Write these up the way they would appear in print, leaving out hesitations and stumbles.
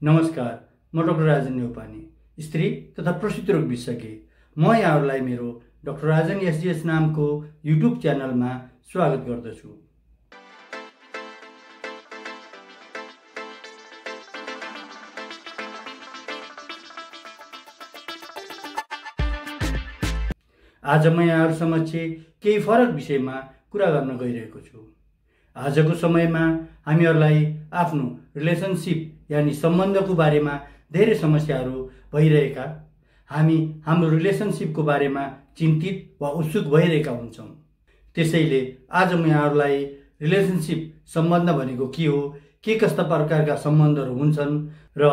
नमस्कार, म डाक्टर राजन न्यौपाने, स्त्री तथा प्रसूति रोग विशेषज्ञ। म यहाँहरूलाई मेरो डाक्टर राजन एसजिएस नामको युट्युब च्यानलमा स्वागत गर्दछु। आज म यहाँहरू समक्ष केही फरक विषयमा कुरा गर्न गइरहेको छु। आजको समयमा हामीहरूलाई आफ्नो रिलेसनसिप यानी सम्बन्धको बारेमा धेरै समस्याहरू भइरहेका, हामी हाम्रो रिलेसनसिपको बारेमा चिन्तित वा उत्सुक भइरहेका हुन्छौँ। त्यसैले आज म यहाँहरूलाई रिलेसनसिप सम्बन्ध भनेको के हो, के कस्ता प्रकारका सम्बन्धहरू हुन्छन् र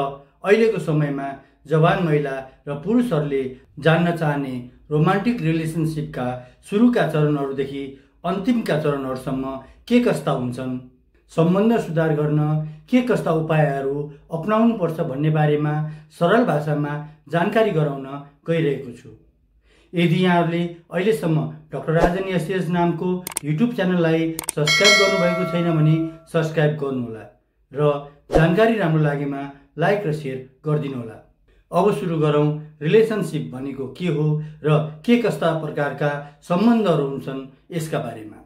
अहिलेको समयमा जवान महिला र पुरुषहरूले जान्न चाहने रोमान्टिक रिलेसनसिपका सुरुका चरणहरूदेखि अन्तिमका चरणहरूसम्म के कस्ता हुन्छन्, सम्बन्ध सुधार गर्न के कस्ता उपायहरू अपनाउनुपर्छ भन्ने बारेमा सरल भाषामा जानकारी गराउन गइरहेको छु। यदि यहाँहरूले अहिलेसम्म डाक्टर राजन एसजिएस नामको युट्युब च्यानललाई सब्सक्राइब गर्नुभएको छैन भने सब्सक्राइब गर्नुहोला र जानकारी राम्रो लागेमा लाइक र सेयर गरिदिनुहोला। अब सुरु गरौँ रिलेसनसिप भनेको के हो र के कस्ता प्रकारका सम्बन्धहरू हुन्छन् यसका बारेमा।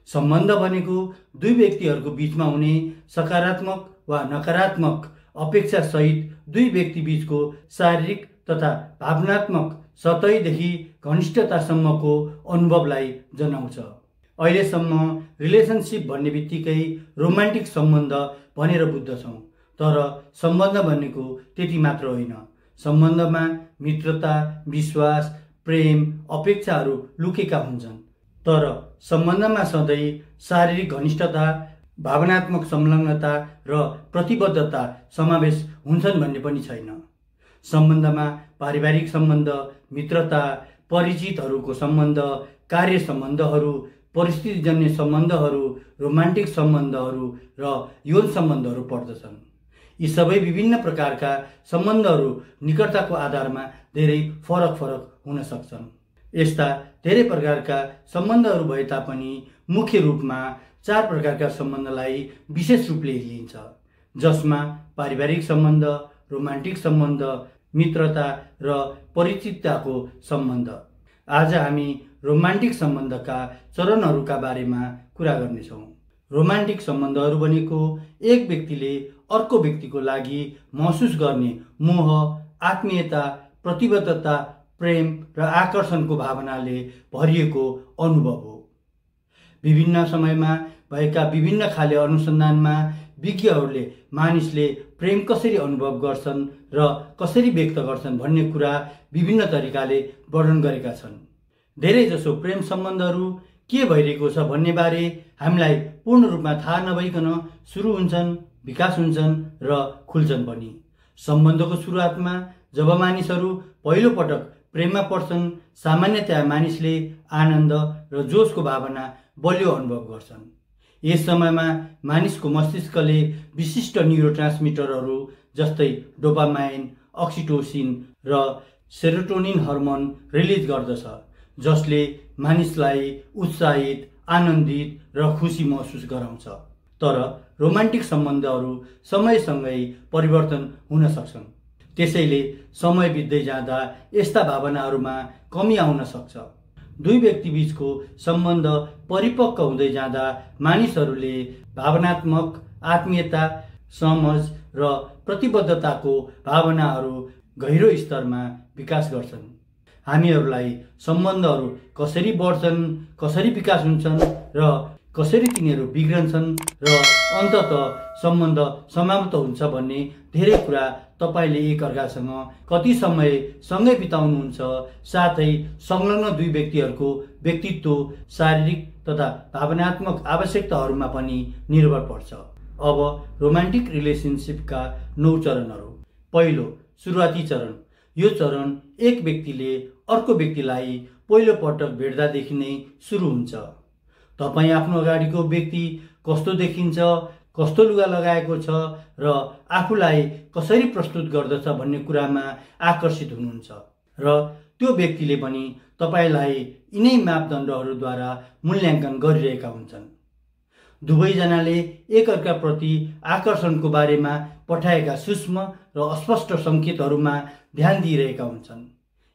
सम्बन्ध भनेको दुई व्यक्तिहरूको बीचमा हुने सकारात्मक वा नकारात्मक अपेक्षा सहित दुई व्यक्ति बीचको शारीरिक तथा भावनात्मक सतहदेखि घनिष्ठतासम्मको अनुभवलाई जनाउँछ। अहिलेसम्म रिलेसनसिप भन्ने बित्तिकै रोमान्टिक सम्बन्ध भनेर बुझ्दछौँ, तर सम्बन्ध भनेको त्यति मात्र होइन। सम्बन्धमा मित्रता, विश्वास, प्रेम, अपेक्षाहरू लुकेका हुन्छन्, तर सम्बन्धमा सधैँ शारीरिक घनिष्ठता, भावनात्मक संलग्नता र प्रतिबद्धता समावेश हुन्छन् भन्ने पनि छैन। सम्बन्धमा पारिवारिक सम्बन्ध, मित्रता, परिचितहरूको सम्बन्ध, कार्य सम्बन्धहरू, परिस्थितिजन्य सम्बन्धहरू, रोमान्टिक सम्बन्धहरू र यौन सम्बन्धहरू पर्दछन्। यी सबै विभिन्न प्रकारका सम्बन्धहरू निकटताको आधारमा धेरै फरक हुन सक्छन्। यस्ता धेरै प्रकारका सम्बन्धहरू भए तापनि मुख्य रूपमा चार प्रकारका सम्बन्धलाई विशेष रूपले लिइन्छ, जसमा पारिवारिक सम्बन्ध, रोमान्टिक सम्बन्ध, मित्रता र परिचितताको सम्बन्ध। आज हामी रोमान्टिक सम्बन्धका चरणहरूका बारेमा कुरा गर्नेछौँ। रोमान्टिक सम्बन्धहरू भनेको एक व्यक्तिले अर्को व्यक्तिको लागि महसुस गर्ने मोह, आत्मीयता, प्रतिबद्धता, प्रेम र आकर्षणको भावनाले भरिएको अनुभव हो। विभिन्न समयमा भएका विभिन्न खाले अनुसन्धानमा विज्ञहरूले मानिसले प्रेम कसरी अनुभव गर्छन् र कसरी व्यक्त गर्छन् भन्ने कुरा विभिन्न तरिकाले वर्णन गरेका छन्। धेरैजसो प्रेम सम्बन्धहरू के भइरहेको छ भन्ने बारे हामीलाई पूर्ण रूपमा थाहा नभइकन सुरु हुन्छन्, विकास हुन्छन् र खुल्छन् पनि। सम्बन्धको सुरुवातमा जब मानिसहरू पहिलो पटक प्रेममा पर्छन्, सामान्यतया मानिसले आनन्द र जोसको भावना बलियो अनुभव गर्छन्। यस समयमा मानिसको मस्तिष्कले विशिष्ट न्युरोट्रान्समिटरहरू जस्तै डोपामाइन, अक्सिटोसिन र सेरोटोनिन हर्मोन रिलिज गर्दछ, जसले मानिसलाई उत्साहित, आनन्दित र खुसी महसुस गराउँछ। तर रोमान्टिक सम्बन्धहरू समयसँगै परिवर्तन हुन सक्छन्। त्यसैले समय बित्दै जाँदा यस्ता भावनाहरूमा कमी आउन सक्छ। दुई व्यक्ति बीचको सम्बन्ध परिपक्व हुँदै जाँदा मानिसहरूले भावनात्मक आत्मीयता, समझ र प्रतिबद्धताको भावनाहरू गहिरो स्तरमा विकास गर्छन्। हामीहरूलाई सम्बन्धहरू कसरी बढ्छन्, कसरी विकास हुन्छन् र कसरी तिनीहरू बिग्रन्छन् र अन्ततः सम्बन्ध समाप्त हुन्छ भन्ने धेरै कुरा तपाईँले एकअर्कासँग कति समय सँगै बिताउनुहुन्छ, साथै संलग्न दुई व्यक्तिहरूको व्यक्तित्व, शारीरिक तथा भावनात्मक आवश्यकताहरूमा पनि निर्भर पर्छ। अब रोमान्टिक रिलेसनसिपका 9 चरणहरू। पहिलो, सुरुवाती चरण। यो चरण एक व्यक्तिले अर्को व्यक्तिलाई पहिलो पटक भेट्दादेखि नै सुरु हुन्छ। तपाईँ आफ्नो अगाडिको व्यक्ति कस्तो देखिन्छ, कस्तो लुगा लगाएको छ र आफूलाई कसरी प्रस्तुत गर्दछ भन्ने कुरामा आकर्षित हुनुहुन्छ र त्यो व्यक्तिले पनि तपाईलाई यिनै मापदण्डहरूद्वारा मूल्याङ्कन गरिरहेका हुन्छन्। दुवैजनाले एकअर्काप्रति आकर्षणको बारेमा पठाएका सूक्ष्म र अस्पष्ट सङ्केतहरूमा ध्यान दिइरहेका हुन्छन्।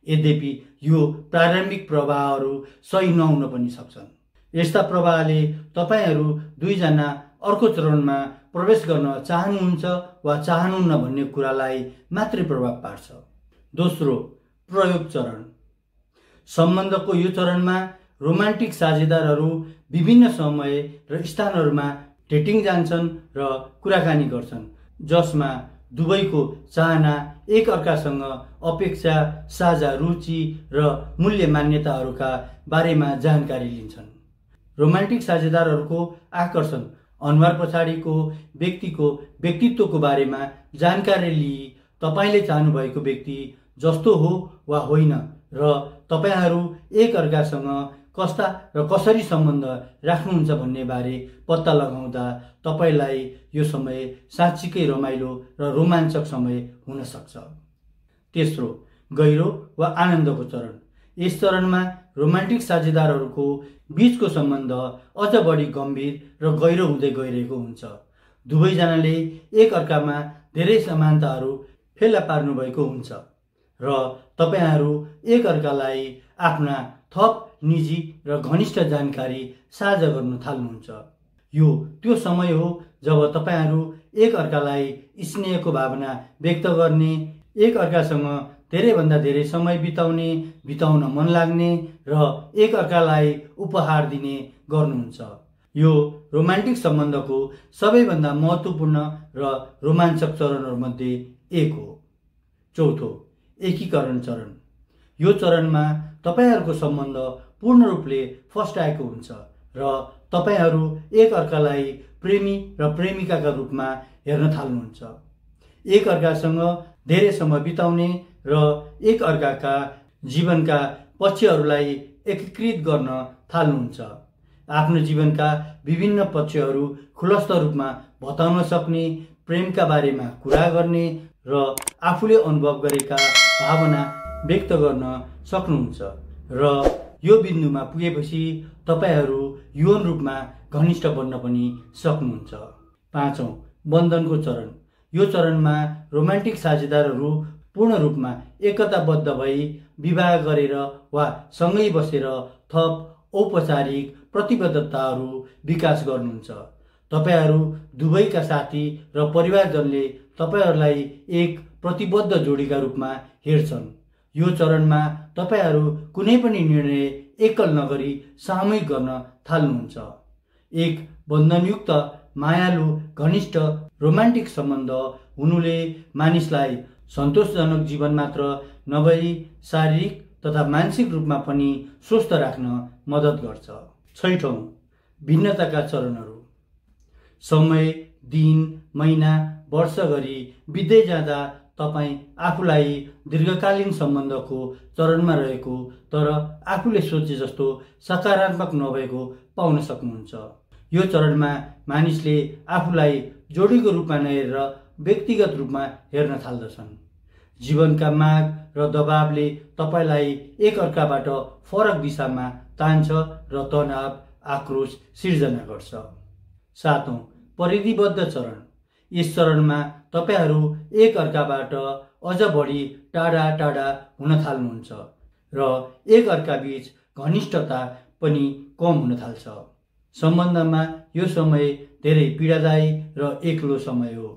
यद्यपि यो प्रारम्भिक प्रवाहहरू सही नहुन पनि सक्छन्। यस्ता प्रवाहले तपाईहरू दुईजना अर्को चरणमा प्रवेश गर्न चाहनुहुन्छ वा चाहनुहुन्न भन्ने कुरालाई मात्रै प्रभाव पार्छ। दोस्रो, प्रयोग चरण। सम्बन्धको यो चरणमा रोमान्टिक साझेदारहरू विभिन्न समय र स्थानहरूमा डेटिङ जान्छन् र कुराकानी गर्छन्, जसमा दुवैको चाहना, एक अर्कासँग अपेक्षा, साझा रुचि र मूल्य मान्यताहरूका बारेमा जानकारी लिन्छन्। रोमान्टिक साझेदारहरूको आकर्षण अनुहार पछाडिको व्यक्तिको व्यक्तित्वको बारेमा जानकारी लिई तपाईँले चाहनुभएको व्यक्ति जस्तो हो वा होइन र तपाईँहरू एक अर्कासँग कस्ता र कसरी सम्बन्ध राख्नुहुन्छ भन्ने बारे पत्ता लगाउँदा तपाईँलाई यो समय साँच्चीकै रमाइलो र रोमाञ्चक समय हुन सक्छ। तेस्रो, गहिरो वा आनन्दको चरण। यस चरणमा रोमान्टिक साझेदारहरूको बीचको सम्बन्ध अझ बढी गम्भीर र गहिरो हुँदै गइरहेको हुन्छ। दुवैजनाले एक अर्कामा धेरै समानताहरू फेला पार्नुभएको हुन्छ र तपाईँहरू एक अर्कालाई आफ्ना थप निजी र घनिष्ठ जानकारी साझा गर्न थाल्नुहुन्छ। यो त्यो समय हो जब तपाईँहरू एक अर्कालाई स्नेहको भावना व्यक्त गर्ने, एक अर्कासँग धेरैभन्दा धेरै समय बिताउन मन लाग्ने र एक अर्कालाई उपहार दिने गर्नुहुन्छ। यो रोमान्टिक सम्बन्धको सबैभन्दा महत्त्वपूर्ण र रोमाञ्चक चरणहरूमध्ये एक हो। चौथो, एकीकरण चरण। यो चरणमा तपाईँहरूको सम्बन्ध पूर्ण रूपले फस्टाएको हुन्छ र तपाईँहरू एक अर्कालाई प्रेमी र प्रेमिकाका रूपमा हेर्न थाल्नुहुन्छ। एक अर्कासँग धेरै समय बिताउने र एक अर्काका जीवनका पक्षहरूलाई एकीकृत गर्न थाल्नुहुन्छ। आफ्नो जीवनका विभिन्न पक्षहरू खुलस्त रूपमा बताउन सक्ने, प्रेमका बारेमा कुरा गर्ने र आफूले अनुभव गरेका भावना व्यक्त गर्न सक्नुहुन्छ र यो बिन्दुमा पुगेपछि तपाईँहरू यौन रूपमा घनिष्ठ बन्न पनि सक्नुहुन्छ। पाँचौं, बन्धनको चरण। यो चरणमा रोमान्टिक साझेदारहरू पूर्ण रूपमा एकताबद्ध भई विवाह गरेर वा सँगै बसेर थप औपचारिक प्रतिबद्धताहरू विकास गर्नुहुन्छ। तपाईँहरू दुवैका साथी र परिवारजनले तपाईँहरूलाई एक प्रतिबद्ध जोडीका रूपमा हेर्छन्। यो चरणमा तपाईँहरू कुनै पनि निर्णय एकल नगरी सामूहिक गर्न थाल्नुहुन्छ। एक बन्धनयुक्त, मायालु, घनिष्ठ रोमान्टिक सम्बन्ध हुनुले मानिसलाई सन्तोषजनक जीवन मात्र नभई शारीरिक तथा मानसिक रूपमा पनि स्वस्थ राख्न मद्दत गर्छ। छैठौं, भिन्नताका चरणहरू। समय, दिन, महिना, वर्ष गरी बित्दै जाँदा तपाईँ आफूलाई दीर्घकालीन सम्बन्धको चरणमा रहेको तर आफूले सोचे जस्तो सकारात्मक नभएको पाउन सक्नुहुन्छ। यो चरणमा मानिसले आफूलाई जोडीको रूपमा नहेरेर व्यक्तिगत रूपमा हेर्न थाल्दछन्। जीवनका माग र दबावले तपाईँलाई एक अर्काबाट फरक दिशामा तान्छ र तनाव, आक्रोश सिर्जना गर्छ। सातौं, परिधिबद्ध चरण। यस चरणमा तपाईँहरू एक अर्काबाट अझ बढी टाढा हुन थाल्नुहुन्छ र एक अर्का बीच घनिष्ठता पनि कम हुन थाल्छ। सम्बन्धमा यो समय धेरै पीडादायी र एक्लो समय हो।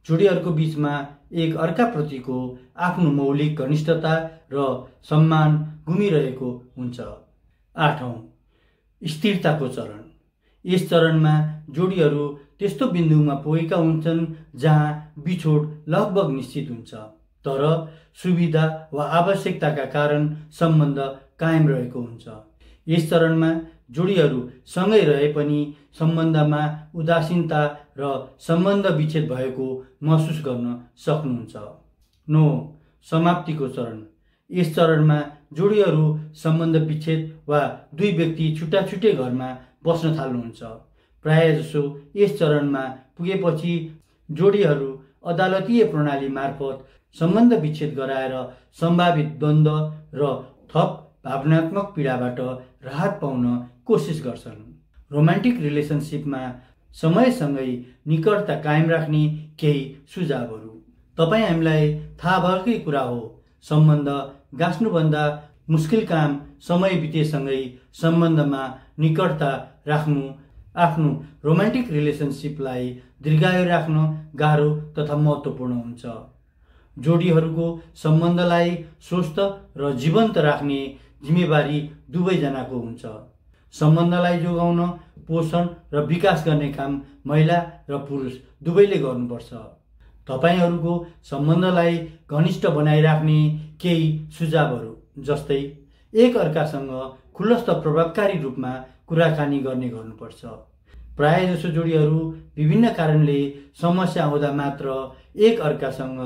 जोडीहरूको बीचमा एक अर्काप्रतिको आफ्नो मौलिक घनिष्ठता र सम्मान गुमिरहेको हुन्छ। आठौं, स्थिरताको चरण। यस चरणमा जोडीहरू त्यस्तो बिन्दुमा पुगेका हुन्छन् जहाँ बिछोड लगभग निश्चित हुन्छ, तर सुविधा वा आवश्यकताका कारण सम्बन्ध कायम रहेको हुन्छ। यस चरणमा जोडीहरू सँगै रहे पनि सम्बन्धमा उदासीनता र सम्बन्ध विच्छेद भएको महसुस गर्न सक्नुहुन्छ। 9. समाप्तिको चरण। यस चरणमा जोडीहरू सम्बन्ध विच्छेद वा दुई व्यक्ति छुट्टा छुट्टै घरमा बस्न थाल्नुहुन्छ। प्रायःजसो यस चरणमा पुगेपछि जोडीहरू अदालतीय प्रणाली मार्फत सम्बन्ध विच्छेद गराएर सम्भावित द्वन्द्व र थप भावनात्मक पीडाबाट राहत पाउन कोसिस गर्छन्। रोमान्टिक रिलेसनसिपमा समयसँगै निकटता कायम राख्ने केही सुझावहरू। तपाईँ हामीलाई थाहा भएकै कुरा हो, सम्बन्ध गाँच्नुभन्दा मुस्किल काम समय बितेसँगै सम्बन्धमा निकटता राख्नु, आफ्नो रोमान्टिक रिलेसनसिपलाई दीर्घायु राख्न गाह्रो तथा महत्त्वपूर्ण हुन्छ। जोडीहरूको सम्बन्धलाई स्वस्थ र जीवन्त राख्ने जिम्मेवारी दुवैजनाको हुन्छ। सम्बन्धलाई जोगाउन, पोषण र विकास गर्ने काम महिला र पुरुष दुवैले गर्नुपर्छ। तपाईहरूको सम्बन्धलाई घनिष्ठ बनाइराख्ने केही सुझावहरू जस्तै एक अर्कासँग खुलस्त प्रभावकारी रूपमा कुराकानी गर्नुपर्छ। प्रायःजसो जोडीहरू विभिन्न कारणले समस्या आउँदा मात्र एक अर्कासँग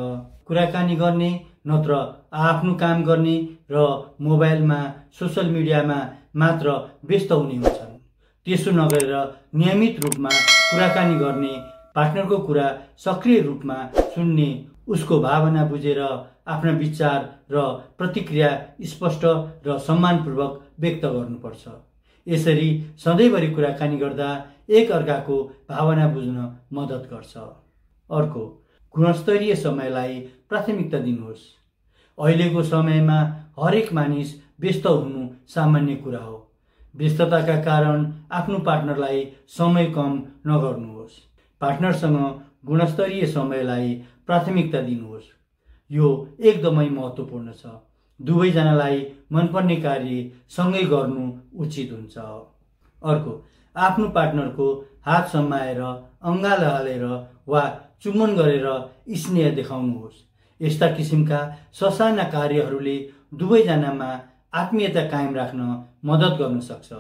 कुराकानी गर्ने, नत्र आफ्नो काम गर्ने र मोबाइलमा सोसल मिडियामा मात्र व्यस्त हुने हुन्छन्। त्यसो नगरेर नियमित रूपमा कुराकानी गर्ने, पार्टनरको कुरा सक्रिय रूपमा सुन्ने, उसको भावना बुझेर आफ्ना विचार र प्रतिक्रिया स्पष्ट र सम्मानपूर्वक व्यक्त गर्नुपर्छ। यसरी सधैँभरि कुराकानी गर्दा एक अर्काको भावना बुझ्न मद्दत गर्छ। अर्को, गुणस्तरीय समयलाई प्राथमिकता दिनुहोस्। अहिलेको समयमा हरेक मानिस व्यस्त हुनु सामान्य कुरा हो। व्यस्तताका कारण आफ्नो पार्टनरलाई समय कम नगर्नुहोस्। पार्टनरसँग गुणस्तरीय समयलाई प्राथमिकता दिनुहोस्। यो एकदमै महत्त्वपूर्ण छ। दुवैजनालाई मनपर्ने कार्य सँगै गर्नु उचित हुन्छ। अर्को, आफ्नो पार्टनरको हात समाएर, अँगालो हालेर वा चुम्बन गरेर स्नेह देखाउनुहोस्। यस्ता किसिमका ससाना कार्यहरूले दुवैजनामा आत्मीयता कायम राख्न मद्दत गर्न सक्छ।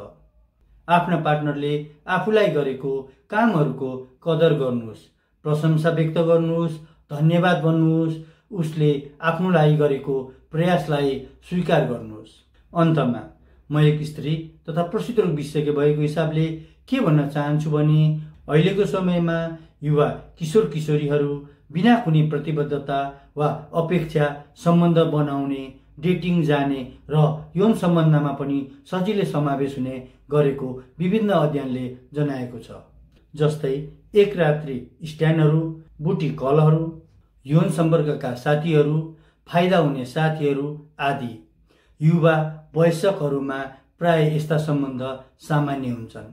आफ्ना पार्टनरले आफूलाई गरेको कामहरूको कदर गर्नुहोस्, प्रशंसा व्यक्त गर्नुहोस्, धन्यवाद भन्नुहोस्, उसले आफ्नो लागि गरेको प्रयासलाई स्वीकार गर्नुहोस्। अन्तमा म एक स्त्री तथा प्रसिद्ध रोग विशेषज्ञ भएको हिसाबले के भन्न चाहन्छु भने अहिलेको समयमा युवा किशोर किशोरीहरू बिना कुनै प्रतिबद्धता वा अपेक्षा सम्बन्ध बनाउने, डेटिङ जाने र यौन सम्बन्धमा पनि सजिलै समावेश हुने गरेको विभिन्न अध्ययनले जनाएको छ। जस्तै एक रात्रि स्ट्यान्डहरू, बुटी कलहरू, यौन सम्पर्कका साथीहरू, फाइदा हुने साथीहरू आदि। युवा वयस्कहरूमा प्राय यस्ता सम्बन्ध सामान्य हुन्छन्।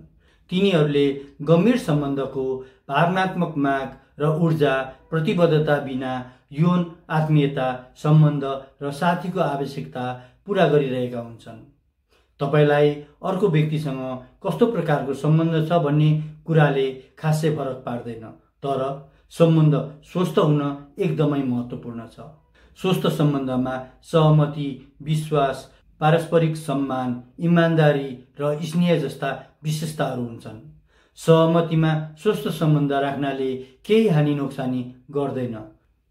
तिनीहरूले गम्भीर सम्बन्धको भावनात्मक माग र ऊर्जा, प्रतिबद्धता बिना यौन आत्मीयता, सम्बन्ध र साथीको आवश्यकता पूरा गरिरहेका हुन्छन्। तपाईलाई अर्को व्यक्तिसँग कस्तो प्रकारको सम्बन्ध छ भन्ने कुराले खासै फरक पार्दैन, तर सम्बन्ध स्वस्थ हुन एकदमै महत्त्वपूर्ण छ। स्वस्थ सम्बन्धमा सहमति, विश्वास, पारस्परिक सम्मान, इमानदारी र स्नेह जस्ता विशेषताहरू हुन्छन्। सहमतिमा स्वस्थ सम्बन्ध राख्नाले केही हानि नोक्सानी गर्दैन,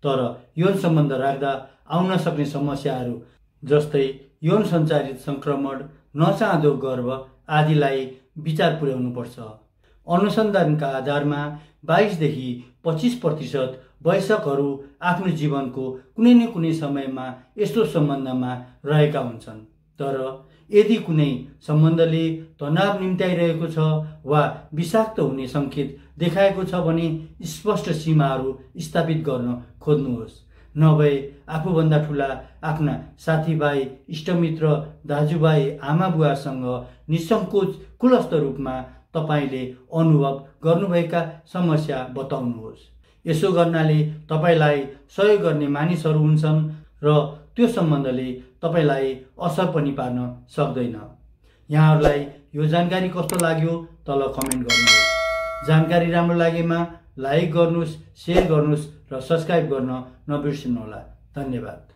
तर यौन सम्बन्ध राख्दा आउन सक्ने समस्याहरू जस्तै यौन सञ्चारित सङ्क्रमण, नचाहँदो गर्भ आदिलाई विचार पुर्याउनुपर्छ। अनुसन्धानका आधारमा 22 देखि 25% वयस्कहरू आफ्नो जीवनको कुनै न कुनै समयमा यस्तो सम्बन्धमा रहेका हुन्छन्। तर यदि कुनै सम्बन्धले तनाव निम्त्याइरहेको छ वा विषाक्त हुने सङ्केत देखाएको छ भने स्पष्ट सीमाहरू स्थापित गर्न खोज्नुहोस्। नभए आफूभन्दा ठुला आफ्ना साथीभाइ, इष्टमित्र, दाजुभाइ, आमाबुवासँग निसङ्कोच खुलस्त रूपमा तपाईले अनुभव गर्नुभएका समस्या बताउनुहोस्। यसो गर्नाले तपाईलाई सहयोग गर्ने मानिसहरू हुन्छन् र त्यो सम्बन्धले तपाईलाई असर पनि पार्न सक्दैन। यहाँहरूलाई यो जानकारी कस्तो लाग्यो तल कमेन्ट गर्नुहोस्। जानकारी राम्रो लागेमा लाइक गर्नुहोस्, सेयर गर्नुहोस् र सब्स्क्राइब गर्न नबिर्सनुहोला। धन्यवाद।